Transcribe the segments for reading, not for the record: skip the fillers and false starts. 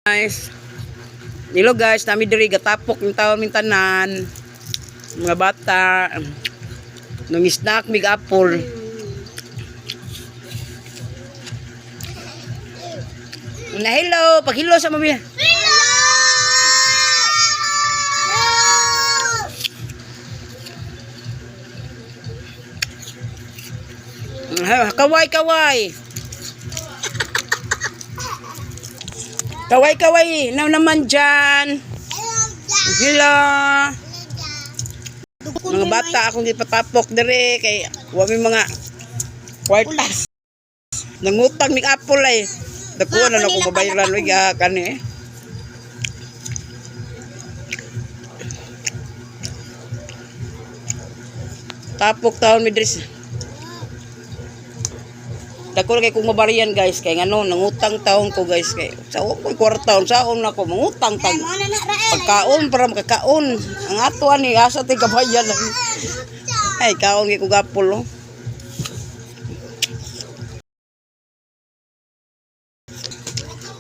Guys. Hello guys, nami diri gatapok yung taon min tanan. Mga bata. Nung snack mig apple. Na hello, pag-hello sa mami. Kaway, kaway. Kaway, kaway. Now naman dyan. Hello. Mga bata akong gipatapok dire kay wa may mga kwartas. Nangutang mig apple ay. Dakuha na ako mabayaran oy ga kani. Tapok taon mi diri. Dako kay kung mabariyan guys, kay ngano nangutang taon ko guys, kay sa ko kwarta saon na ko mangutang tag pagkaon para makakaon. Ang ato ani asa tay kabayan. Ay, kaon kay kog apple oh.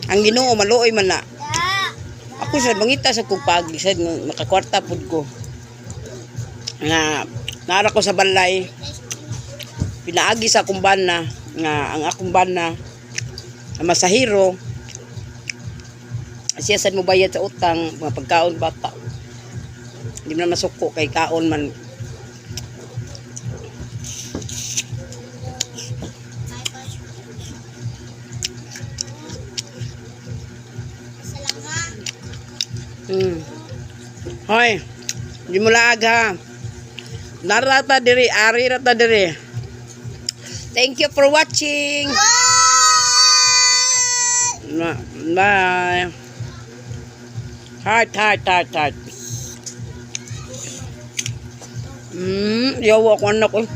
Ang Ginoo maluoy man na. Ako sa mangita sa kog pagi sad nga makakwarta pud ko. Nga naara ko sa balay. Pinaagi sa akong bana nga ang akong bana ang masahiro siya sad mo bayad sa utang mga pagkaon bata. Hindi man masuko kay kaon man. Hoy, di mo laag ha. Narata diri, ari rata diri. Thank you for watching. Bye. Heart, heart, heart, heart. Yawa ko anak ko.